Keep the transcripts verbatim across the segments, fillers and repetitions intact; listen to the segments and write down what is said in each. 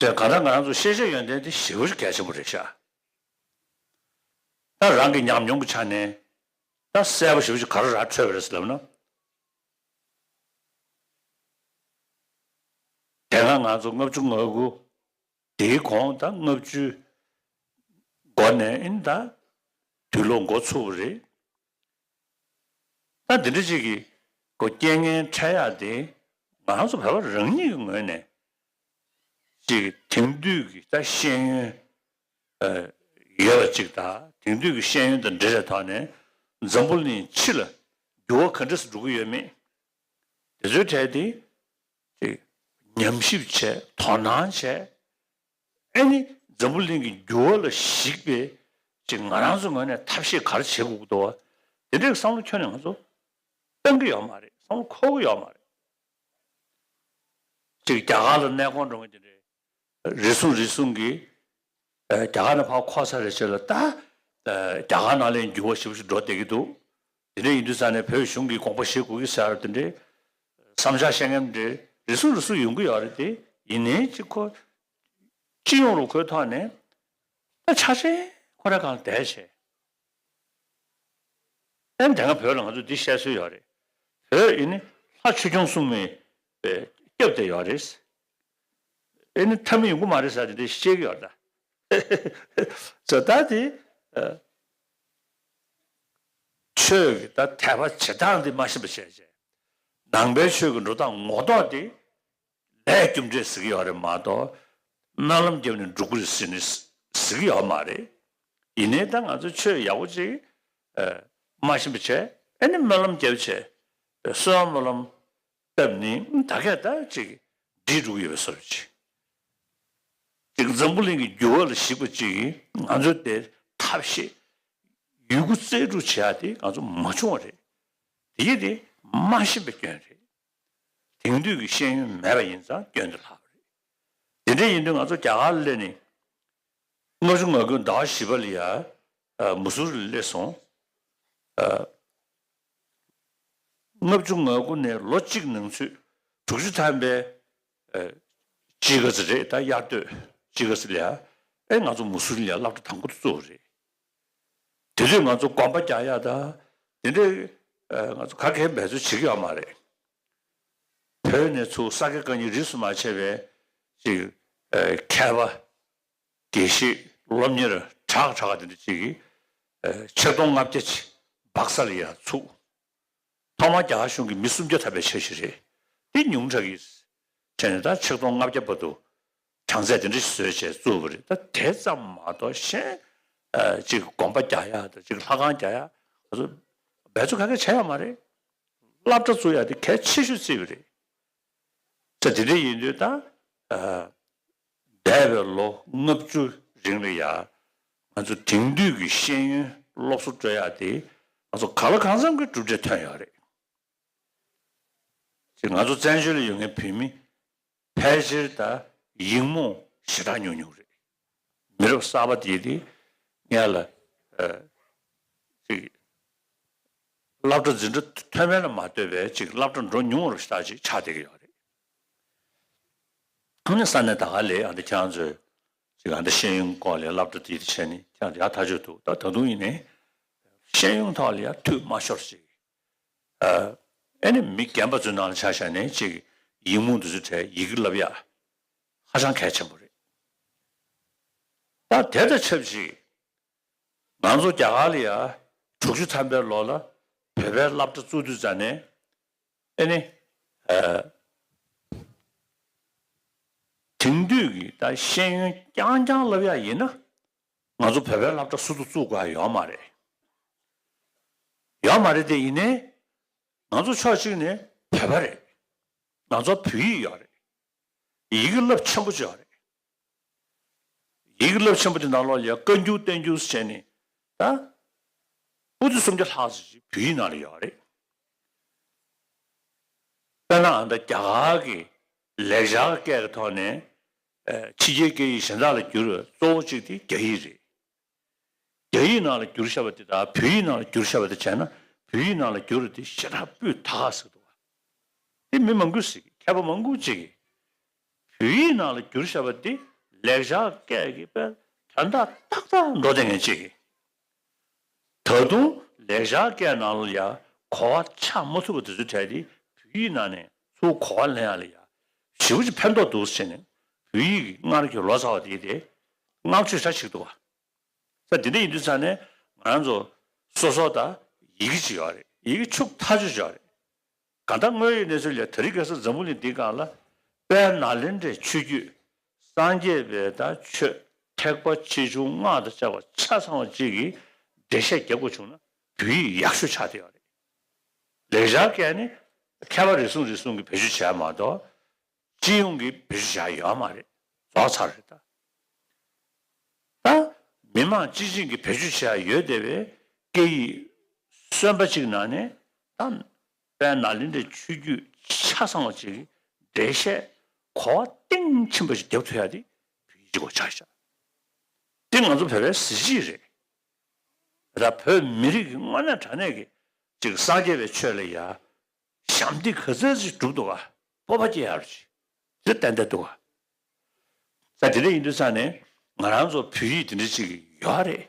དེ་གང་ལྟར་ང་རང་ཚོ་ཤེས་བྱ་ཡོན་ཏན་དེ་ཞེ་པོ་ཞིག་གལ་ཆེན་པོ་རེད་ཤག་ད་རང་གི་ཉམས་མྱོང་གི་ཆ་ནས་ད་གསལ་པོ་ཞེ་པོ་ཞིག་ག་རེ་ར་འཕྲོད་པ་རེད་ཟེར་ལབ་ན། དེ་སྔ་ང་ཚོ་ལྔ་བཅུ་ང་དགུ། དེའི་གོང་ད་ལྔ་བཅུའི་འགོ་ནས་ཨིན་ད་དུས་ལོ་འགོ་ཚུགས་པ་རེད། ད་འདི་འདྲ་ཅིག་གི་གོ་རྐྱེན་ངན་འཕྲད་ཡག་དེ་ང་རང་ཚོ་བོད་པ་རང་ཉིད་ཀྱི་ངོས་ནས་ཅིག་དེང་དུས་ཀྱི་ད་ཤེས་ཡོན་ཡོད་པ་ཅིག་དང་དེང་དུས་ཀྱི་ཤེས་ཡོན་དང་འབྲེལ་བའི་ཐོག་ནས་འཛམ་བུ་གླིང་ཕྱི་ལ་འགྱུར་བ་ག་འདྲ་ཞིག་འགྲོ་གི་ཡོད་མེད་དེ་ཚོའི་གྲས་དེ་ཅིག་ཉམས་ཞིབ་བྱས་དོ་སྣང་བྱས། ཨེ་ནི་འཛམ་བུ་གླིང་གི་འགྱུར་བ་ལ་གཞིགས་པའི་ཅིག་ང་རང་ཚོའི་ངོས་ནས་ཐབས་ཤེས་ག་རེ་བྱེད་དགོས་ཀྱི་འདུག་བ། དེ་འདྲའི་བསམ་བློ་ཁྱོན་ནས་ང་ཚོ་གཏོང་གི་ཡོད་མ་རེད། བསམ་བློ་འཁོར་གྱི་ཡོད་མ་རེད། ཅིག་རྒྱ་གར་ལ་གནས་སྐོར་འགྲོ་མཁན་དེ་འདྲའི་རེ་ཟུང་རེ་ཟུང་གིས་རྒྱ་གར་ནས་ཕར་འཁོར་ཚར་རེ་བྱས་ལ་ད་རྒྱ་གར་ནང་ལ་འགྱུར་བ་ཞེ་པོ་ཞིག་འགྲོ་བསྡད་ཀྱི་འདུག་དེ་འདྲ་ཡིན་དུས་ཙང་ནས་བོད་གཞུང་གིས་དགོངས་པ་བཞེས་དགོས་ཀྱི་ཟེར་དེ་འདྲའི་བསམ་འཆར་བཤད་མཁན་འདྲ་རེ་ཟུང་རེ་ཟུང་ཡོང་གི་ཡོད་རེད་དེ། ཡིན་ནའི་ཅིག་ཁོ་སྤྱི་ཡོངས་ལ་ཁོའི་ཐོག་ནས་ད་ཆ་ཤས་ཁོ་རང་གང་བསྡད་བྱས། ཨེ་ནི་དེ་སྔ་བོད་ལ་ང་ཚོ་འདི་བཤད་སྲོལ་ཡོད་རེད། བོད་ཡིན་ནི་ལྷ་ཆོས་སྐྱོང་སྲུང་མའི་སྐྱབས་བསྡད་ཡོད་རེད། ཨེ་ནི་མཐའ་མི་ཡོང་གི་མ་རེད་ཟེར་དེ་འདྲ་བཤད་ཀྱི་ཡོད་ད། ཟེར་ད་དེ་ཆོས་ཀྱི་ད་དད་པ་བྱེད་སྟངས་འདི་མ་ཤེས་པ་བྱས་བྱས། ནང་པའི་ཆོས་ཀྱི་འགྲོ་སྟངས་ངོ་ཐོག་དེ་ལས་རྒྱུ་འབྲས་ཟེར་གྱི་ཡོད་རེད་མ་གཏོགས། སྨོན་ལམ་བརྒྱབ་ནས་འགྲོ་གི་རེད་ཟེར་ནས་ཟེར་གྱི་ཡོད་མ་རེད། ཡིན་ནའི་ད་ང་ཚོ་ཆོས་ཡག་པོ་ཅིག་མ་ཤེས་པ་བྱས། ཨེ་ནི་སྨོན་ལམ་བརྒྱབ་བྱས། གསོལ་བ་སྨོན་ལམ་བཏབ་ནི་ད་གས་ད་ཅིག་འགྲིག་འགྲོ་གི་ཡོད་པའི་བཟོ་འདྲ་ཅིག་ཅིག་འཛམ་བུ་གླིང་གི་འགྱུར་བ་ལ་གཞིགས་པ་ཅིག་ང་ཚོ་དེ་ཐབས་ཤེས་ཡོད་རྒུ་རྩལ་སྤྲུགས་བྱེད་ཡག་དེ་ང་ཚོ་མ་བྱུང་བ་རེད། དེ་ཡིན་དེ་མ་ཤེས་པའི་སྐྱོན་རེད། དེང་དུས་ཀྱི་ཤེས་ཡོན་མེད་པ་ཡིན་ཙང་སྐྱོན་དེ་ལྷག་པ་རེད། དེ་འདྲ་ཡིན་དུས་ང་ཚོ་རྒྱ་གར་ལ་སླེབས་ནས་ལྔ་བཅུ་ང་དགུ་ཟླ་བ་བཞི་པ་ལ་ཡ་ཨ་མུ་སུ་རི་ལ་སླེབས་སོང་། ཨ་ལྔ་བཅུ་ང་དགུ་ནས་ལོ་གཅིག་ནང་ཚུད་དྲུག་ཅུ་ཐམ་པའི་ཨ་དཔྱིད་ཀ་ཙམ་རེད། ད་དབྱར་སྟོད་དཔྱིད་ཀ་ཙམ་ལ་ཡ་ཨེ་ང་ཚོ་མུ་སུ་རི་ལ་ཡ་སློབ་གྲྭ་དང་པོ་དེ་བཙུགས་པ་རེད། དེ་དུས་ང་ཚོ་གོམ་པ་རྒྱག་ཡག་དང་དེ་འདྲའི་ཨ་ང་ཚོ་ག་གེ་འབད་རྩོལ་བྱེད་ཀྱི་ཡོད་མ་རེད། བོད་ནས་ཚུར་ས་དགེ་བཀའ་རྙིང་རིས་སུ་མ་ཆད་པའི་ཅིག་ཨ་མཁས་པ་དགེ་བཤེས་སློབ་གཉེར་གྲགས་གྲགས་དེ་འདྲ་ཅིག་གིས་ཨ་ཆིག་སྟོང་ལྔ་བརྒྱ་ཅིག་སྦག་ས་ལ་ཡ་ཚུགས། ཐོག་མར་རྒྱ་གར་གཞུང་གིས་མི་སུམ་བརྒྱ་ཐམ་པའི་འཆར་གཞི་རེད། འདི་ཉུང་དྲགས་ཀྱི་བྱས་ནས་ད་ཆིག་སྟོང་ལྔ་བརྒྱ་བར་དུ་གྲངས་ཚད་དེ་འདྲ་ཞིག་བཟོས་བྱས་བཙུགས་པ་རེད། ད་དེ་ཙམ་མ་གཏོགས་གཞན་ཨ་ཅིག་གོམ་པ་རྒྱག་ཡག་དང་ཅིག་ལྷ་ཁང་རྒྱག་ཡག་ང་ཚོ་འབད་རྩོལ་ག་གེ་བྱས་ཡོད་མ་རེད། སློབ་གྲྭ་བཙུགས་ཡག་དེ་གལ་ཆེ་ཤོས་བརྩིས་པ་རེད། ས་དེ་འདྲ་ཡིན་དུས་ད་ཨ་འདས་པའི་ལོ་ལྔ་བཅུ་རིང་ལ་ཡ་ང་ཚོ་དེང་དུས་ཀྱི་ཤེས་ཡོན་སློབ་གསོ་སྤྲོད་ཡག་དེ་ང་ཚོ་གང་ལ་གང་འཚམ་གྱི་གྲུབ་འབྲས་ཐོན་ཡོད་རེད། ཅེས་ང་ཚོ་བཙན་བྱོལ་ལ་ཡོད་མཁན་བོད་མི་ཕལ་ཆེར་ད་ཡིག་རྨོངས་ཞེ་དྲག་ཉུང་ཉུང་རེད། མི་རབས་གསར་པ་དེ་དེ་སྔོན་ལ་ཨ་ཅིག་སློབ་གྲྭ་འཛིན་གྲྭ་མཐོ་དམན་ལ་མ་ལྟོས་པའི་ཅིག་སློབ་གྲྭ་འགྲོ་མྱོང་བ་ཞིག་ད་ཅིག་ཆགས་བསྡད་ཀྱི་ཡོད་རེད། ཁོང་ནི་ས་གནས་ད་ག་ལས་ཨ་འདི་ཁྱེད་རང་ཚོས་ཅིག་ཨ་འདི་ཤེས་ཡོན་སྐོར་ལ་སློབ་གྲྭ་དེ་དེ་བྱས་ནས་ཁྱེད་རང་ཚོ་ཡག་ཐག་ཆོད་འདུག་ད་ད་དུང་ཡིན་ནའི་ཤེས་ཡོན་ཐོག་ལ་ཡ་འཐུས་མ་ཤོར་ཅིག་ཨ་ཨེ་ནི་མི་རྒན་པ་ཚོའི་ནང་ལ་ཆ་བཞག་ནས་ཅིག་ཡིག་རྨོངས་དེ་ཚོའི་གྲས་ཡི་གེ་བསླབ་ཡག་ཧ་ཅང་གལ་ཆེན་པོ་རེད། ད་དེ་དང་ཆབས་ཅིག་ང་ཚོ་རྒྱ་གར་ལ་ཡ་དྲུག་ཅུ་ཐམ་པའི་ལོ་ལ་བོད་པའི་སློབ་གྲྭ་བཙུགས་དུས་ཙ་ནས་ཨེ་ནི་ཨ་དེང་དུས་ཀྱི་ད་ཤེས་ཡོན་རྐྱང་རྐྱང་བསླབ་ཡག་ཡིན་ན། ང་ཚོ་བོད་པའི་སློབ་གྲྭ་སུ་དང་བཙུགས་དགོས་ཡ་ཡོད་མ་རེད། ཡོད་མ་རེད་དེ་ཡིན་ནའི་ང་ཚོ་ཕྱོགས་གཅིག་ནས་བོད་པ་རེད། ང་ཚོ་བོད་ཡིག་ཡོད་རེད། ཡི་གེ་རླབས་ཆེན་པོ་ཅིག་ཡོད་རེད། ཡི་གེ་རླབས་ཆེན་པོ་དེ་ནང་ལོགས་ལ་ཡ་བཀའ་འགྱུར་བསྟན་འགྱུར་ཟེར་ནས་ད་པོ་ཏི་སུམ་བརྒྱ་ལྷག་ཙམ་ཅིག་བོད་ཡིག་ནང་ལ་ཡོད་རེད། དཔེར་ན་ཨ་ད་རྒྱ་གར་གྱི་ལེགས་སྦྱར་སྐད་ཀྱི་ཐོག་ནས་ཨ་ཕྱི་རྒྱལ་སྐད་ཡིག་གཞན་དག་ལ་བསྒྱུར་བའི་གཙོ་བོ་གཅིག་དེ་རྒྱ་ཡིག་རེད། རྒྱ་ཡིག་ནང་ལ་བསྒྱུར་བཞག་པ་དེ་དང་བོད་ཡིག་ནང་ལ་བསྒྱུར་བཞག་པ་དེ་བྱས་ན་བོད་ཡིག་ནང་ལ་བསྒྱུར་བ་དེ་ཞེ་དྲག་སྤུས་དག་ཟེར་འདུག་བ། དེ་མི་མང་པོས་ཟེར་གི་མཁས་པ་མང་པོ་ཅིག་གིས་བོད་ཡིག་ནང་ལ་བསྒྱུར་བཞག་པ་དེ་ ལེགས་སྦྱར་སྐད་ཀྱི་དཔེ་དོན་དག་ཏག་ཏག་འགྲོ་བསྡད་མཁན་གཅིག་ཡིན། ད་དུང་ལེགས་སྦྱར་སྐད་ནང་ལ་ཡང་གོ་བ་ཆགས་མ་ཐུབ་པ་དེ་ཚོའི་གྲས་དེ་བོད་ཡིག་ནང་ནས་ཚུར་གོ་བ་ལེན་ཡག་ལ་ཡང་ཞེ་པོ་ཅིག་ཕན་ཐོགས་འདུག་ཟེར་ནས། བོད་ཡིག་གི་སྔར་གྱི་ལོ་ཙཱ་བ་དེ་དེ་བསྔགས་བརྗོད་ཞེ་དྲག་བྱེད་ཀྱི་འདུག་ག། ས་དེ་འདྲ་ཡིན་དུས་ཙང་ནས་ང་རང་ཚོ་སོ་སོ་ད་ཡི་གེ་ཅིག་ཡོད་རེད། ཡི་གེ་ཕྱུག་ཐག་ཆོད་ཅིག་ཡོད་རེད། གང་ལྟར་དངོས་ཡོད་གནས་ཚུལ་ལ་དེ་རིང་ཁ་སང་འཛམ་བུ་གླིང་འདིའི་སྒང་ལ་དཔལ་ནཱ་ལེནྡྲའི་ཆོས་བརྒྱུད་སངས་རྒྱས་པའི་ད་ཆོས་ཐེག་པ་ཆེ་ཆུང་སྔགས་དང་བཅས་པ་ཆ་ཚང་བ་གཅིག་གིས་འགྲེལ་བཤད་རྒྱབ་དགོས་བྱུང་ན་བོད་ཡིག་ཡག་ཤོས་ཆགས་བསྡད་ཡོད་རེད། ལེགས་སྦྱར་སྐད་ནི་མཁས་པ་རེ་ཟུང་རེ་ཟུང་གིས་བེད་སྤྱོད་བྱས་མ་གཏོགས། སྤྱི་ཡོངས་ཀྱིས་བེད་སྤྱོད་བྱ་ཡ་ཡོད་མ་རེད། རྫོགས་ཚར་རེད་ད། ད་མི་མང་སྤྱི་བྱིངས་ཀྱིས་བེད་སྤྱོད་བྱ་ཡ་ཡོད་བསྡད་པའི་སྐད་ཡིག་གསོན་པ་གཅིག་ནང་ནས་ད་དཔལ་ནཱ་ལེནྡྲའི་ཆོས་བརྒྱུད་ཆ་ཚང་བ་གཅིག་གི་འགྲེལ་བཤད་གོ་བ་གཏིང་ཕྱིན་པ་ཞིག་རྒྱབ་ཐུབ་ཡ་དེ་བོད་ཡིག་གཅིག་པོ་ཆགས་ཤག། དེ་ང་ཚོ་བོད་པའི་གཟི་བརྗིད་རེད། ད་བོད་མི་རིགས་ཀྱི་དངོས་གནས་དྲང་གནས་ཀྱི་ཅིག་སངས་རྒྱས་པའི་ཆོས་ལ་ཡ། ཞབས་འདེགས་ག་ཚོད་ཅིག་བསྒྲུབས་འདུག་ག། སྤོབས་པ་སྐྱེ་ཡག་ཅིག་དེ་ཏན་ཏན་འདུག་ག། ས་དེ་འདྲ་ཡིན་དུས་ཙང་ནས་ང་རང་ཚོ་བོད་ཡིག་དེ་འདྲ་ཅིག་ཡོད་རེད།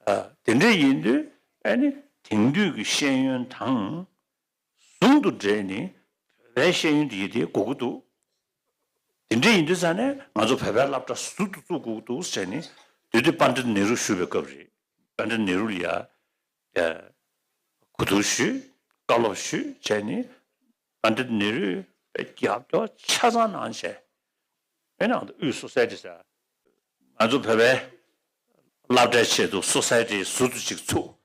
ཨ། དེ་འདྲ་ཡིན་དུས་ཨ་ནི་དེང་དུས་ཀྱི་ཤེས་ཡོན་དང་ཟུང་དུ་འབྲེལ་ནས་བོད་པའི་ཤེས་ཡོན་དེ་ཡིན་དེ་དགོས་ཀྱི་འདུག། དེ་འདྲ་ཡིན་དུས་ཙང་ནས་ང་ཚོ་བོད་པའི་སློབ་གྲྭ་ཟུར་དུ་བཙུགས་དགོས་ཀྱི་འདུག་ཟེར་ནས་དེ་དུས་པཎྜི་ཏ་ནེ་རུ་བཞུགས་པའི་སྐབས་རེད། པཎྜི་ཏ་ནེ་རུ་ལ་ཡ། ཨ། གོ་བསྡུར་ཞུས། བཀའ་སློབ་ཞུས་བྱས་ནས་པཎྜི་ཏ་ནེ་རུས་རྒྱབ་སྐྱོར་ཆ་ཚང་གནང་བྱས། ཨེ་ནང་དུ་དབུས་སོ་སའི་ཊི་ཟེར། ང་ཚོ་བོད་པའི་སློབ་གྲྭའི་ཆེད་དུ་སོ་སའི་ཊི་ཟུར་དུ་ཅིག་ཚུགས།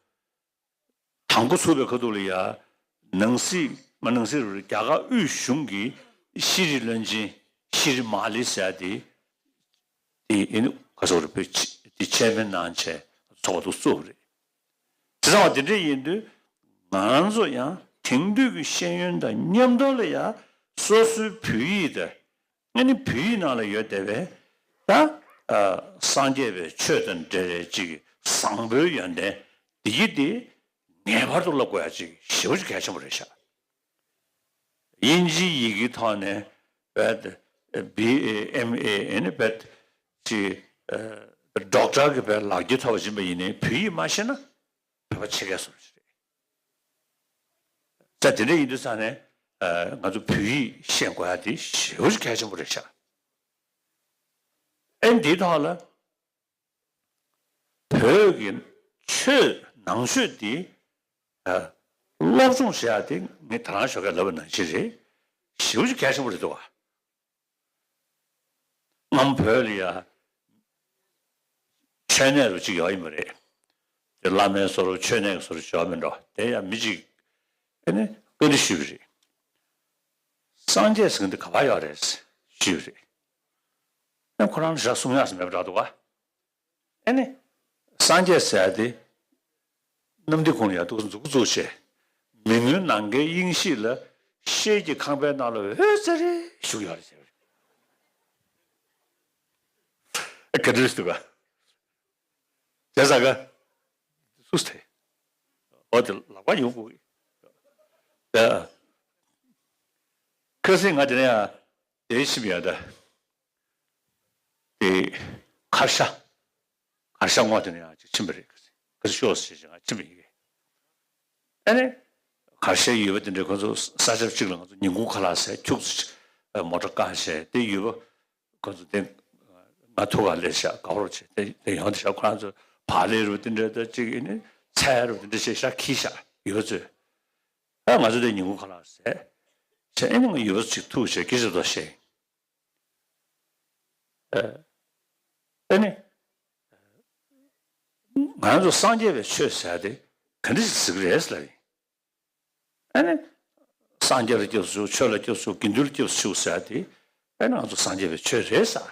དང་པོ་ཚུགས་པའི་ཁ་ཐུག་ལ་ཡ། ནང་སྲིད་མ་ནང་སྲིད་རེད། རྒྱ་གར་དབུས་གཞུང་གི་ཤེས་རིག་བློན་ཆེན་ཤྲི་མ་ལི་ཟེར་ཡ་དེ། དེ་ཡིན་ཁ་སོག་རེ་བོད་ཆེ་དེ་ཆེན་མེད་ནང་ཆེ་ཚོགས་པ་དུ་གཙོ་བོ་རེད། དེ་ཚང་བ་དེ་འདྲ་ཡིན་དུས་ང་ཚོ་ཡང་དེང་དུས་ཀྱི་ཤེས་ཡོན་དང་མཉམ་དུ་ལ་ཡང་སོ་སོའི་བོད་ཡིག་དང་ཨ་ནི་བོད་ཡིག་ནང་ལ་ཡོད་བསྡད་པའི་ད་ཨ་སངས་རྒྱས་པའི་ཆོས་དང་འབྲེལ་བའི་ཅིག་བཟང་པོའི་ཡོན་ཏན་འདི་ཡིག་དེ་ངེས་པར་དུ་བསླབ་དགོས་ཡ་ཅིག་ཞེ་པོ་ཅིག་གལ་ཆེན་པོ་རེད་ཤག། དབྱིན་ཇིའི་ཡི་གེའི་ཐོག་ནས་བེད་བི་ཨེ་ཨེམ་ཨེ་ཨེ་ནི་བེད་ཅི་ཨ་ཌོག་ཊར་གྱི་བེད་ལག་འཁྱེར་ཐོབ་པ་ཡིན་པ་ཡིན་ནའི་བོད་ཡིག་མ་ཤེས་ན་བོད་པ་ཕྱེད་ཀ་སོང་ཞིག་རེད། ད་དེ་འདྲ་ཡིན་དུས་ཙང་ནས་ཨ་ང་ཚོ་བོད་ཡིག་ཤེས་དགོས་ཡ་དེ་ཞེ་པོ་ཅིག་གལ་ཆེན་པོ་རེད་ཤག། ཨེ་འདིའི་ཐོག་ལ། བོད་ཀྱི་ཆོས་ནང་ཆོས་འདི་ཨ་སློབ་སྦྱོང་བྱེད་ཡག་དེ་ངས་ད་རང་ཞོགས་ཀས་ལབ་པ་ནང་བཞིན་རེད། ཞེ་པོ་ཅིག་གལ་ཆེན་པོ་རེད་འདུག་བ། སྔ་མོ་བོད་ལ་ཡ་མཆོད་གནས་རུ་ཅིག་ཡོད་ཡིན་པ་རེད། དེ་བླ་མའི་བཟོ་འདྲ་མཆོད་གནས་ཀྱི་བཟོ་འདྲ་ཅིག་ཡོད་མེད་འགྲོ། དེ་ཡང་མི་ཅིག་ཨེ་ནི་བཀའ་འདྲི་ཞུས་པ་རེད། སངས་རྒྱས་ཟེར་མཁན་དེ་ག་པར་ཡོད་རེད་ཞུས་པ་རེད། ཨེ་ཁོ་རང་ཞག་གསུང་ཡག་ཟེར་མེད་པ་འདྲ་འདུག་བ། ཨེ་ནི། སངས་རྒྱས་ཟེར་ཡ་དེ། གནམ་བདེ་ཁོང་ཡ་འདུག་མཛུབ་གུ་བཙུགས་བྱས། མི་མངོན་ནམ་མཁའི་དབྱིངས་ཤིག་ལ། ཤེལ་གྱི་ཁང་པའི་ནང་ལ་འོད་ཟེར་རེ་བཞུགས་ཡོད་རེད་ཟེར། ཨེ་ག་འདྲ་ཞིག་འདུག་ག། བྱས་ཙང་ག། སུས་དེ། འོ་དེ་ལག་པ་ཡོང་དགོས་ཀྱི། ཡ། ཁ་སང་ང་དེ་ནས་ཡ། དེའི་ཤི་མི་ཡ་ད། དེ། གར་ཤ། གར་ཤ་སྔོག་དེ་ནས་ཡང་ཅིག་ཕྱིན་པ་རེད། ག་ཚོད་ཤོག་ཟེར་ཞིག་ང་ཕྱིན་པ་ཡིན་གི། ཨ་ནི། གར་ཤའི་ཡུལ་པ་དེ་འདྲའི་ཁོ་ཚོ་ས་ཆ་གཅིག་ལ་ང་ཚོ་ཉིན་གུང་ཁ་ལག་ཟས་ཁྱུག་ཙམ་ཅིག་མོ་ཊ་བཀག་བྱས་དེ་ཡུལ་པ་ཁོ་ཚོ་དེ་ང་ཐུག་ག་སླེབས་ཤག་དགའ་པོ་བྱས་དེ་དེ་ཡོང་དེ་ཤག་ཁོ་རང་ཚོ་བག་ལེབ་རུ་དེ་འདྲ་ད་ཅིག་ཨ་ནི་ཚལ་རུ་དེ་འདྲ་བྱས་ཤག་ཁྱེར་ཤག་ཡུལ་པ་ཚོས། ཨ་ང་ཚོ་དེ་ཉིན་གུང་ཁ་ལག་ཟས། བྱས་ཨ་ནི་ང་ཡུལ་པ་ཅིག་ཐུག་བྱས་སྐད་ཆ་ཏོག་བཤད། ཨ་ནི། ང་རང་ཚོ་སངས་རྒྱས་པའི་ཆོས་ཟེར་ཡ་དེ་ག་འདྲ་ཞིག་ཟེར་གི་རེད་ཟེར་ལབ་ཡིན། ཨ་ནི། སངས་རྒྱས་ལ་སྐྱབས་སུ་མཆིའོ། ཆོས་ལ་སྐྱབས་སུ་མཆིའོ། དགེ་འདུན་ལ་སྐྱབས་སུ་མཆིའོ་ཟེར་ཡ་དེ་ཨ་ནི་ང་ཚོ་སངས་རྒྱས་པའི་ཆོས་རེད་ཟེར།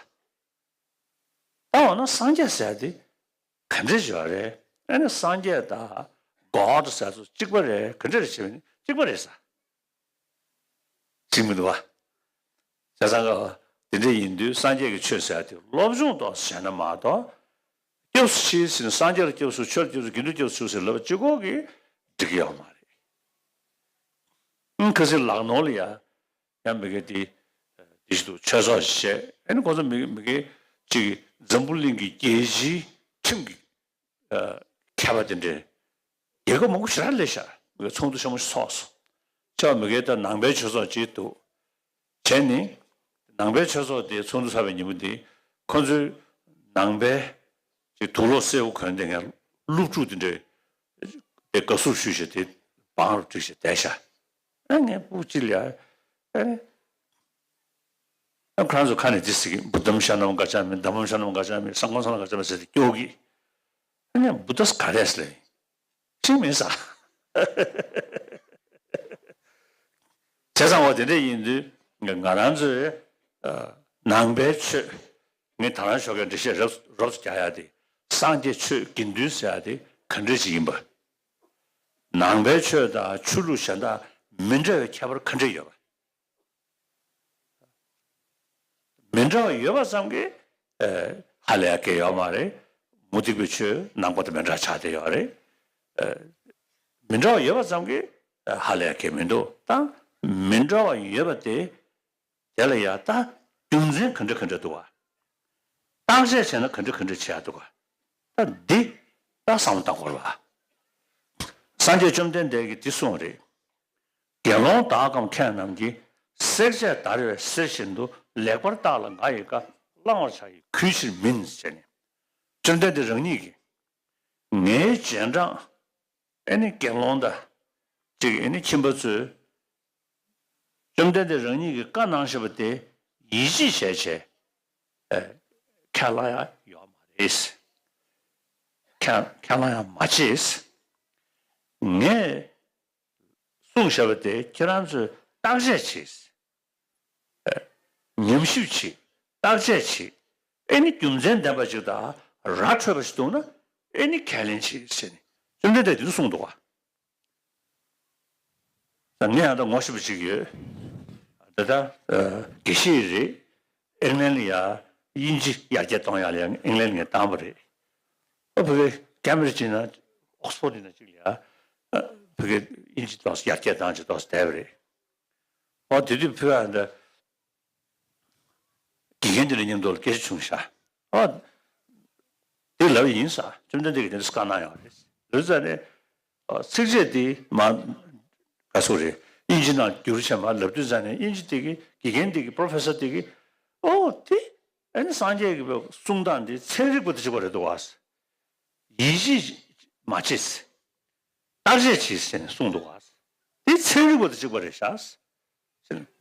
ད་འོ་ན་སངས་རྒྱས་ཟེར་ཡ་དེ་ག་འདྲ་ཞིག་ཡོད་རེད། ཨ་ནི་སངས་རྒྱས་དང་གོཌ་ཟེར་ཚོ་གཅིག་པ་རེད། ག་འདྲ་རེད་ཟེར་བ་ནི་གཅིག་པ་རེད་ཟེར། གཅིག་མི་འདུག་བ། བྱས་ཙང་ག་དེ་འདྲ་ཡིན་དུས་སངས་རྒྱས་ཀྱི་ཆོས་ཟེར་ཡ་དེ་སློབ་སྦྱོང་ཏོག་ཙམ་བྱས་ན་མ་གཏོགས། སྐྱབས་སུ་མཆི་ཟེར་ནས་སངས་རྒྱས་ལ་སྐྱབས་སུ་མཆིའོ། ཆོས་ལ་སྐྱབས་སུ་མཆིའོ། དགེ་འདུན་སྐྱབས་སུ་མཆིའོ་ཟེར་ལབ་གཅིག་པོ་གིས་འགྲིག་གི་ཡོད་མ་རེད། ཨང་ཁ་སང་ལག་ནོར་ལ་ཡ། ཡང་མི་དགེ་དེ། དེ་བཞིན་དུ་ཆོས་ཚོགས་ཤིག་བྱས། ཨ་ནི་ཁོང་ཚོ་མི་མི་དགེ་ ཅིག་འཛམ་བུ་གླིང་གི་རྒྱལ་སྤྱིའི་ཁྲིམས་ཀྱི་ཨ་མཁས་པ་དེ་འདྲའི་རྒྱལ་ཁབ་མང་པོ་ཞེ་དྲག་སླེབས་ཤག་ཚོགས་འདུ་ཆེན་མོ་ཞིག་ཚོགས་སོང་། ཅིག་མི་སྒེར་དང་ནང་པའི་ཆོས་ཚོགས་ཅིག་འདུག་བྱས་ནས་ནང་པའི་ཆོས་ཚོགས་དེ་ཚོགས་འདུ་ཚར་བའི་ཉིན་མོ་དེ་ཁོ་ཚོའི་ནང་པའི་ཅིག་དུག་ལོག་སེར་པོ་གོན་དེ་ངས་སློབ་ཕྲུག་དེ་འདྲའི་དེ་དགའ་བསུ་ཞུས་བྱས་དེ་བང་རུ་བསྒྲིགས་བྱས་བསྡད་ཤག་ཨ་ངས་སྤུ་གཅིག་ལ་ཨ་ཨ་ཁོ་རང་ཚོ་ཁ་ནས་དེ་ཟེར་གི། बुद्धं शरणं गच्छामि, धम्मं शरणं गच्छामि, संघं शरणं गच्छामि ཟེར་ཏེ་སྐྱོ་གི། ཨ་ངས་བུདྡྷ་ག་རེ་ཟེར་ལབ་ཡིན། ཤེས་མེད་ས། བྱས་ཙང་འོ་དེ་འདྲ་ཡིན་དུས་ང་རང་ཚོའི་ཨ་ནང་པའི་ཆོས། ངས་ད་རང་ཞོགས་ཀས་འགྲེལ་བཤད་རོབ་རོབ་ཙམ་རྒྱག་ཡ་དེ། སངས་རྒྱས་ཆོས་དགེ་འདུན་ཟེར་ཡ་དེ་ག་འདྲས་ཅིག་ཡིན་པ། ནང་པའི་ཆོས་དང་ཆོས་ལུགས་གཞན་དག་མི་འདྲ་བའི་ཁྱད་པར་ག་འདྲས་ཡོད་པ། མི་འདྲ་བ་ཡོད་པ་ཙམ་གྱིས་ཨ་ཧ་ལས་ཡ་གང་ཡོད་མ་རེད། མུ་སྟེགས་པའི་ཆོས་ནང་པ་དང་མི་འདྲ་ཆགས་བསྡད་ཡོད་རེད། ཨ་མི་འདྲ་བ་ཡོད་པ་ཙམ་གྱིས་ཨ་ཧ་ལས་ཡ་གང་མི་འདུག་ད་མི་འདྲ་བ་ཡོད་པ་དེ། དེ་ལ་ཡ་ད་རྒྱུ་མཚན་ག་འདྲ་ག་འདྲ་འདུག་བ། བརྟག་དཔྱད་བྱས་ན་ག་འདྲ་ག་འདྲ་བྱེད་ཡ་འདུག་བ། ད་འདི་ད་བསམ་བློ་བཏང་དགོས་རེད་བ། སངས་རྒྱས་བཅོམ་ལྡན་འདས་ཀྱིས་འདི་གསུངས་རེད། དགེ་སློང་དག་གམ་མཁས་རྣམས་ཀྱིས། བསྲེག་བཅད་བརྡར་བའི་གསེར་བཞིན་དུ། ལེགས་པར་བརྟགས་ལ་ང་ཡི་བཀའ། བླང་བར་བྱ་ཡི་གུས་ཕྱིར་མིན། ཟེར་ནས། བཅོམ་ལྡན་འདས་རང་ཉིད་ཀྱིས་ངའི་རྗེས་འབྲང་ཨེ་ནི་དགེ་སློང་དང་ཅིག་ཨེ་ནི་ཁྱིམ་པ་ཚོས་བཅོམ་ལྡན་འདས་རང་ཉིད་ཀྱིས་བཀའ་གནང་བཞིན་པ་དེ་ཡིད་ཆེས་བྱས་བྱས་ཨེ་ཁས་བླངས་ཡ་ཡོད་མ་རེད། ཁས་ཁས་བླངས་ཡ་མ་བྱས། ངས་གསུངས་བཞག་པ་དེ་ཁྱེད་རང་ཚོས་བརྟག་དཔྱད་བྱས། ཉམས་ཞིབ་བྱེད། བརྟག་དཔྱད་བྱེད། ཨེ་ནི་རྒྱུ་མཚན་ལྡན་པ་ཅིག་དང་ར་འཕྲོད་པ་ཞིག་འདུག་ན་ཨེ་ནི་ཁས་ལེན་བྱེད་ཟེར་ནས་བཅོམ་ལྡན་འདས་འདི་འདྲ་གསུངས་འདུག་བ། ད་ངས་ཡང་ད་ངོ་ཤེས་པ་ཅིག་ཡོད། ད་ལྟ་དགེ་བཤེས་རེད། ཨིང་ལན་ལ་ཡ་དབྱིན་ཇི་ཡར་རྒྱས་གཏོང་ཡག་ལ་ཡ་ཨིང་ལན་ལ་ངས་བཏང་པ་རེད། ཨ་བོད་པའི་ཀེམ་བྷི་རིཇ་ཡིན་ན་ཨོག་སི་ཕོར་ཌི་ཡིན་ན་ཅིག་ལ་ཡ་ཨ་བོད་པའི་དབྱིན་ཇི་ཏོག་ཙམ་ཡར་རྒྱས་བཏང་ཅིག་ཏོག་ཙམ་བསྡད་པ་རེད། ཨོ་དེ་དུས་ཕུ་ཨ་འདྲ་དགེ་རྒན་དེ་འདྲ་མཉམ་དུ་ལ་སྐད་ཆ་བྱུང་ཤག་ཨོ་དེ་ལབ་ཡིན་ས། བཅོམ་ལྡན་འདས་ཀྱིས་དེ་འདྲ་བཀའ་གནང་ཡོད་རེད། ལོས་ཙ་ནས་ཨོ་ཚིགས་བཅད་དེ་མ་ག་ཚོད་རེད། དབྱིན་ཇི་ནང་བསྒྱུར་བྱས་མ་ལབ་དུས་ཙ་ནས་དབྱིན་ཇི་དེ་གི་དགེ་རྒན་དེ་གི་པོ་རོ་ཕེ་སར་དེ་གི་ཨོ་དེ་ཨ་ནི་སངས་རྒྱས་ཀྱི་གསུང་སྟངས་དེ་ཚན་རིག་པ་དང་གཅིག་པ་རེད་འདུག་བ། ཡིད་ཆེས་མ་བྱེད། བརྟག་དཔྱད་བྱེད་ཟེར་ནས་གསུངས་འདུག་ག་དེ་ཚན་རིག་པ་དང་གཅིག་པ་རེད་ཤག་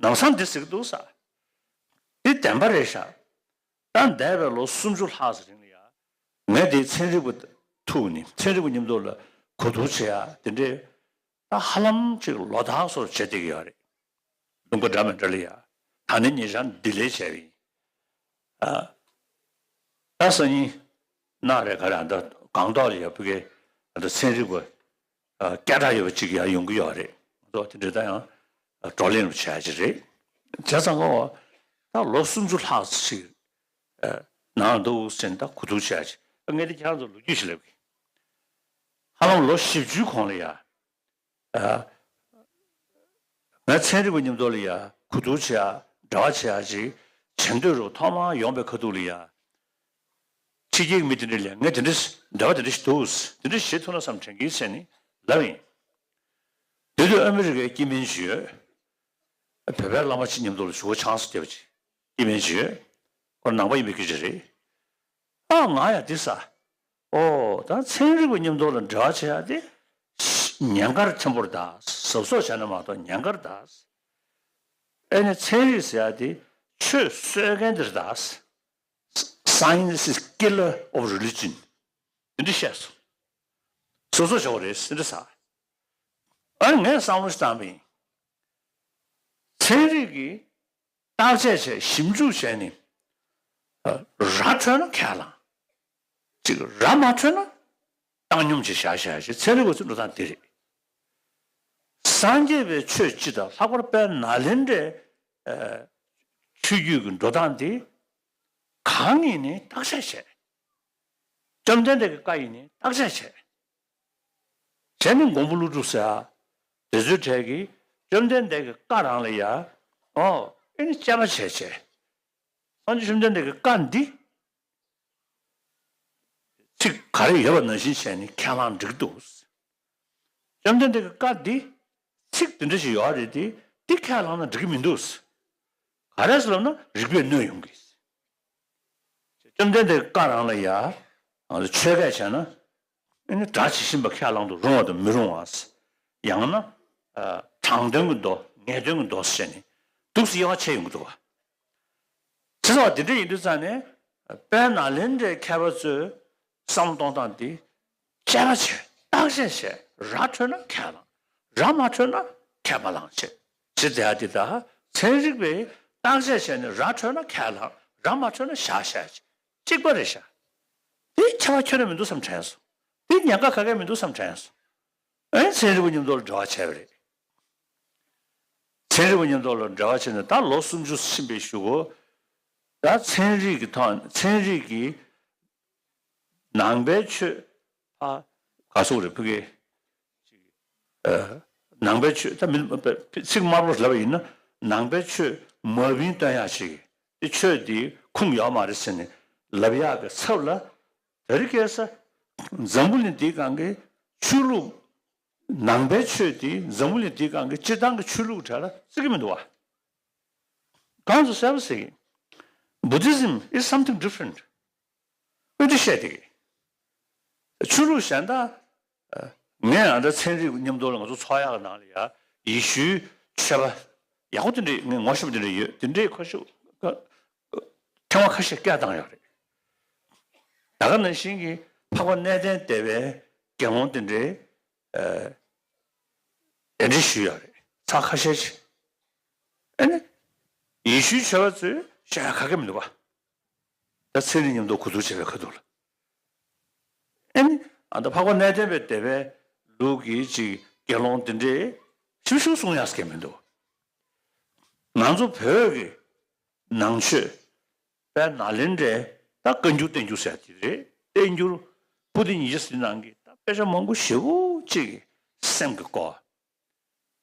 ནང་སང་འདི་ཟེར་གི་འདུག་ས། འདི་བདེན་པ་རེད་ཤག་ད་འདས་པའི་ལོ་སུམ་ཅུ་ལྷག་ཙམ་རིང་ལ་ཡ། ངས་དེ་ཚན་རིག་པ་ཐུག་ནས་ཚན་རིག་པ་མཉམ་དུ་ལ་གོ་བསྡུར་བྱེད་ཡ་དེ་འདྲའི་ད་ཧ་ལམ་ཅིག་ལོ་ལྟར་སོར་བྱེད་བསྡད་ཀྱི་ཡོད་རེད། ལུང་པ་འདྲ་མི་འདྲ་ལ་ཡ། ད་ནི་ཉེ་ཆར་ལྡི་ལིར་བྱས་པ་ཡིན། ཨ། ད་སང་ཉིན་གནངས་རེད་ག་རེ་ཨ་ད་སྒང་ཏོག་ལ་ཡ་ཕ་གི་ཨ་ད་ཚན་རིག་པ་ཨ་སྐད་གྲགས་ཡོད་པ་ཅིག་ཡ་ཡོང་གི་ཡོད་རེད། ང་ཚོ་དེ་འདྲ་ད་ཡང་བགྲོ་གླེང་རུ་བྱས་ཀྱི་རེད། བྱས་ཙང་ངོ་ད་ལོ་སུམ་ཅུ་ལྷག་ཅིག་ཨ་ནང་འདུག་ཟེར་ནས་ད་གོ་བསྡུར་བྱས་ཀྱི། ཨ་ངས་དེ་ཁྱེད་རང་ཚོ་ལོ་རྒྱུས་ཤིག་ལབ་གི། ཧ་ལམ་ལོ་བཞི་བཅུའི་གོང་ལ་ཡ། ཨ། ང་ཚན་རིག་པ་མཉམ་དུ་ལ་ཡ་གོ་བསྡུར་བྱེད་ཡ་འབྲེལ་བ་བྱེད་ཡ་ཅིག་བྱེད་འདོད་རུ་ཐོག་མར་ཡོང་པའི་ཁ་ཐུག་ལ་ཡ། ཕྱི་རྒྱལ་གྱི་མི་དེ་འདྲ་ལ་ངས་དེ་འདྲ་འབྲེལ་བ་དེ་འདྲ་ཞིག་འདུག་དེ་འདྲ་བྱེད་ཐུབ་ན་བསམ་དྲན་གྱིན་ཟེར་ནས་ལབ་ཡིན། དེ་དུས་ཨ་མི་རི་ཀའི་སྐྱེ་དམན་ཅིག་ཡོད། བོད་པའི་བླ་མ་ཅིག་མཉམ་དུ་ལ་ཞུ་བ་ཆང་ས་བརྒྱབ་ཅིག་སྐྱེ་དམན་ཅིག་ཡོད། ཁོ་ནང་པ་ཡིན་པའི་སྐད་ཆ་རེད། ཨ་ང་ཡ་འདི་ས། ཨོ་ད་ཚན་རིག་པ་མཉམ་དུ་ལ་འབྲེལ་བ་བྱེད་ཡ་དེ་ཉེན་ཁ་ཆེན་པོ་རེད་ད། གཟབ་གཟབ་བྱས་ན་མ་གཏོགས་ཉེན་ཁ་རེད་ད། ཨེ་ནི་ཚན་རིག་ཟེར་ཡ་དེ་ཆོས་གསོད་མཁན་དེ་རེད་ད། Science is killer of religion. དེ་འདྲ་བཤད་སོང་། གཟབ་གཟབ་བྱེད་དགོས་རེད་ཟེར་འདྲ་ས། ཨ་ངས་བསམ་བློ་ཞིག་བཏང་པ་ཡིན། ཚན་རིག་གི་བརྟག་དཔྱད་བྱས་ཞིབ་འཇུག་བྱས་ནས་ཨ་ར་འཕྲོད་ན་ཁས་བླངས། ཅིག་ར་མ་འཕྲོད་ན་བཏང་སྙོམས་ཅིག་བཞག་བཞག་ཅིག་ཚན་རིག་པ་ཚོའི་འགྲོ་སྟངས་དེ་རེད། སངས་རྒྱས་པའི་ཆོས་སྤྱི་དང་ལྷག་པར་དཔལ་ནཱ་ལེནྡྲའི་ཨ་ཆོས་བརྒྱུད་ཀྱི་འགྲོ་སྟངས་དེ་གང་ཡིན་ནའི་བརྟག་དཔྱད་བྱས། བཅོམ་ལྡན་འདས་ཀྱི་བཀའ་ཡིན་ནའི་བརྟག་དཔྱད་བྱས། བྱས་ནས་མགོན་པོ་ཀླུ་སྒྲུབ་ཟེར་ཡ་དེ་ཚོའི་གྲས་ཀྱིས་བཅོམ་ལྡན་འདས་ཀྱི་བཀའ་རང་ལ་ཡ། ཨོ་ཨེ་ནི་དཔྱད་པ་བྱས་བྱས། སངས་རྒྱས་བཅོམ་ལྡན་འདས་ཀྱི་བཀའ་འདི་ ཚིག་ག་རེ་ཡོད་པ་ནང་བཞིན་བྱས་ནས་ཁས་བླངས་འགྲིག་འདུག། བཅོམ་ལྡན་འདས་ཀྱི་བཀའ་འདི་ཚིག་འདི་འདྲ་ཞིག་ཡོད་རེད་དེ། འདི་ཁས་བླངས་ན་འགྲིག་གི་མི་འདུག། ག་རེ་ཟེར་ལབ་ན་རིགས་པས་གནོད་ཡོང་གི། བཅོམ་ལྡན་འདས་ཀྱི་བཀའ་རང་ལ་ཡ་ཆོས་སྐད་བྱས་ན། ཨ་ནི་སྒྲ་ཇི་བཞིན་པ་ཁས་བླང་དུ་རུང་བ་དང་མི་རུང་བ། ཡང་ན། ཨ། དྲང་དོན་གྱི་མདོ་ངེས་དོན་གྱི་མདོ་ཟེར་ནས་འདུག་སེ་དབྱེ་བ་ཕྱེ་ཡོང་གི་འདུག་བ། ཅི་ཟེར་བ་འདི་འདྲ་ཡིན་དུས་ཙང་ནས། དཔལ་ནཱ་ལེནྡྲའི་མཁས་པ་ཚོས་བསམ་བློ་གཏོང་སྟངས་འདི། དཔྱད་པ་བྱས། བརྟག་དཔྱད་བྱས། ར་འཕྲོད་ན་ཁས་བླངས། ར་མ་འཕྲོད་ན་ཁས་མ་བླངས་བྱས། ཅི་ཟེར་ཡ་འདི་ད་ཚན་རིག་པས་བརྟག་དཔྱད་བྱས་ནས་ར་འཕྲོད་ན་ཁས་བླངས། ར་མ་འཕྲོད་ན་བཞག་བཞག་བྱས། གཅིག་པ་རེད་ཤག། དེ་ཁྱད་པར་ཁྱོན་ནས་མི་འདུག་བསམ་དྲན་སོང་། དེ་ཉེན་ཁ་ག་གེ་མི་འདུག་བསམ་དྲན་སོང་། ཨེ། ཚན་རིག་པ་མཉམ་དུ་ལ་འབྲེལ་བ་བྱས་པ་རེད། ཚན་རིག་པ་མཉམ་དུ་ལ་འབྲེལ་བ་བྱས་ནས་ད་ལོ་སུམ་ཅུ་ཕྱིན་པའི་གཞུག་གུ། ད་ཚན་རིག་གི་ཐོག་ཚན་རིག་གི་ནང་པའི་ཆོས། ཕ། ག་སོག་རེད་ཕ་གི། ཨ། ནང་པའི་ཆོས་ད་མི་ཚིག་དམར་པོ་ལབ་པ་ཡིན་ན། ནང་པའི་ཆོས་མ་བིན་སྟོན་ཡག་ཅིག། དེ་ཆོས་དེ་ཁུངས་ཡོད་མ་རེད་ཟེར་ནས་ལབ་ཡག་གི་ཚབ་ལ། དེ་རིང་ཁ་སང་འཛམ་བུ་གླིང་འདིའི་སྒང་གི་ཆོས་ལུགས། ནང་པའི་ཆོས་དེ་འཛམ་བུ་གླིང་འདིའི་སྒང་གི་སྤྱིར་བཏང་གི་ཆོས་ལུགས་གྲས་ལ་བརྩི་གི་མི་འདུག་བ། གང་དུ་གསལ་པོ་ཟེར་གི། Buddhism is something different. འོ་དེ་བཤད་བསྡད་གི། ཆོས་ལུགས་གཞན་དག། ངས་ཨ་འདྲ་ཚན་རིག་མཉམ་དུ་ལ་ང་ཚོ་ཚོགས་ཡག་གི་ནང་ལ་ཡ་ཡེ་ཤུའི་ཆོས་པ་ཡག་པོ་དེ་འདྲས། ངས་ངོ་ཤེས་པ་དེ་འདྲས་ཡོད། དེ་འདྲས་ཁ་ཤས་ཁ་ཐེངས་མ་ཁ་ཤས་སྐད་བཏང་ཡོད་རེད། ད་ག་ནང་བཞིན་གྱི་འཕགས་པ་གནས་བརྟན་སྡེ་པའི་དགེ་སློང་དེ་འདྲས། ཨ། གདན་འདྲེན་ཞུས་ཡོད་རེད། ཚར་ཁ་ཤས་ཤིག། ཨ་ནི་ཡེ་ཤུའི་ཆོས་པ་ཚོས་བཤད་ཡ་ག་གེ་མི་འདུག་བ། ད་ཚན་རིག་མཉམ་དུ་གོ་བསྡུར་བྱས་པའི་ཁ་ཐུག་ལ། ཨ་ནི་ཨ་ད་འཕགས་པ་གནས་བརྟན་པའི་སྡེ་པའི་ལུགས་ཀྱི་ཅིག་དགེ་སློང་དེ་འདྲས་ཤུགས་ཤུགས་གསུང་ཡག་གི་མི་འདུག། ང་ཚོ་བོད་ཀྱི་ནང་ཆོས་དཔལ་ནཱ་ལེནྡྲའི་ད་བཀའ་འགྱུར་བསྟན་འགྱུར་ཟེར་ཡ་དེ་རེད། བསྟན་འགྱུར་པོ་ཏི་ཉི་ཤུ་རྩ་གཅིག་ནང་གི་ད་དཔེ་ཆ་མང་པོ་ཞེ་པོ་ཅིག་གི་སེམས་ཀྱི་སྐོར།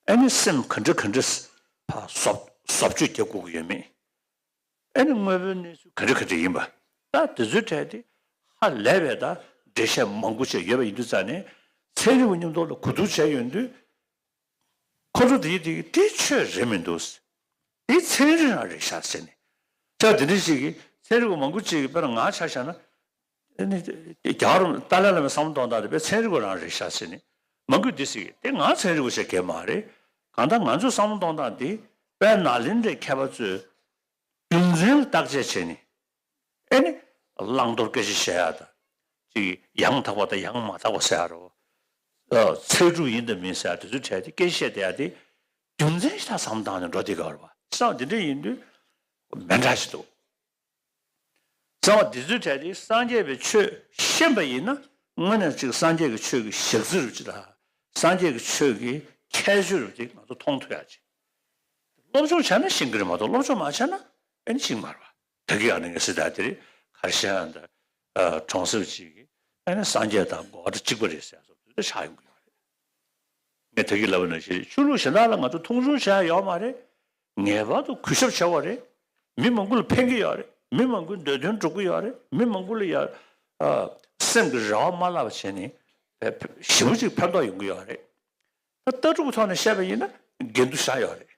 ཨ་ནི་སེམས་ག་འདྲ་ག་འདྲ་ཕར་བཟོ་བཟོ་བཅོས་རྒྱབ་དགོས་ཀྱི་ཡོད་མེད། ཨ་ནི་དངོས་པོའི་གནས་ཚུལ་ག་འདྲ་ག་འདྲ་ཡིན་པ། ད་དེ་ཚོའི་གྲས་དེ་ཧ་ལས་པའི་ད་འགྲེལ་བཤད་མང་པོ་བྱས་ཡོད་པ་ཡིན་དུས་ཙང་ནས། ཚན་རིག་པ་མཉམ་དུ་ལ་གོ་བསྡུར་བྱས་ཡོང་དུས། ཁོ་ཚོ་དེ་དེ་དེ་ཆོས་རེད་མི་འདུག། དེ་ཚན་རིག་རང་རེད་ཤག་ཟེར་ནས། ཆ་དེ་འདྲ་ཞིག་གིས་ཚན་རིག་པ་མང་པོ་ཅིག་གིས་དཔེར་ན་ང་ཆ་བཞག་ན། ཨ་ནི་རྒྱལ་བ་རིན་ཏཱ་ལའི་བླ་མའི་བསམ་བློ་གཏོང་སྟངས་དེ་དཔེ་ཚན་རིག་པ་རང་རེད་ཤག་ཟེར་ནས་མང་པོས་འདི་ཟེར་གི། དེ་ང་ཚན་རིག་པ་ཞིག་གས་མ་རེད། གང་ལྟར་ང་ཚོས་བསམ་བློ་གཏོང་སྟངས་དེ་དཔལ་ནཱ་ལེནྡྲའི་མཁས་པ་ཚོས་རྒྱུ་མཚན་ལ་བརྟག་དཔྱད་བྱས་ནས། ཨེ་ནི། བླང་དོར་སྐད་ཆ་བཤད་ཡ་དང་། ཅིག་ཡང་དག་པ་དང་ཡང་མ་དག་པ་ཟེར་ཡ་རོ། ཨ། ཚད་གྲུབ་ཡིན་དང་མིན་ཟེར་ཡ་དེ་ཚོའི་གྲས་དེ་སྐད་ཆ་བཤད་བསྡད་ཡ་དེ། རྒྱུ་མཚན་ཞིག་ད་བསམ་བཏང་ནས་འགྲོ་བསྡད་ཀྱི་ཡོད་རེད་པ། བསམ་དེ་འདྲ་ཡིན་དུས་མི་འདྲ་ཞིག་འདུག། བསམ་པ་འདི་ཚོའི་གྲས་དེ་སངས་རྒྱས་པའི་ཆོས་ཤེས་པ་ཡིན་ན། དངོས་གནས་ཅིག་སངས་རྒྱས་ཀྱི་ཆོས་ཀྱི་ཞག་རྩི་རུ་ཅིག་དང་། སངས་རྒྱས་ཀྱི་ཆོས་ཀྱི་ཁྱད་ཆོས་རུ་ཅིག་ང་ཚོ་མཐོང་ཐུབ་ཡ་ཅིག། སློབ་སྦྱོང་བྱས་ན་ཤེས་ཀྱི་རེད་མ་གཏོགས། སློབ་སྦྱོང་མ་བྱས་ན་ཨེ་ནི་ཤེས་ཀྱི་མ་རེད་པ། ད་གི་ཨ་ནི་ངས་ཟེར་ད་དེ་རེད། ཁར་ཤན་དང་། ཨ། གྲོང་གསེབ་ཅིག་གི་ཨ་ནི་སངས་རྒྱས་དང་གོ་བ་གཅིག་པ་རེད་ཟེར་ཡ་སོགས་དེ་ཆགས་ཡོང་གི་ཡོད་རེད། ངས་ད་གི་ལབ་པ་ནང་བཞིན་ཆོས་ལུགས་གཞན་དག་ལ་ང་ཚོ་མཐོང་ཆུང་བྱེད་ཡ་ཡོད་མ་རེད། ངེས་པར་དུ་གུས་ཞབས་བྱ་དགོས་རེད། མི་མང་པོ་ལ་ཕན་གྱི་ཡོད་རེད། མི་མང་པོའི་འདོད་དོན་འགྲུབ་ཀྱི་ཡོད་རེད། མི་མང་པོ་ལ་ཡ། ཨ། སེམས་ཀྱི་རེ་བ་མ་བརླག་པ་བྱས་ནས་ཞེ་པོ་ཅིག་ཕན་ཐོགས་ཡོང་གི་ཡོད་རེད། ད་ལྟ་གྲུབ་ཀྱི་ཐོག་ནས་བཤད་པ་ཡིན་ན་འགལ་འདུ་བཞག་ཡོད་རེད།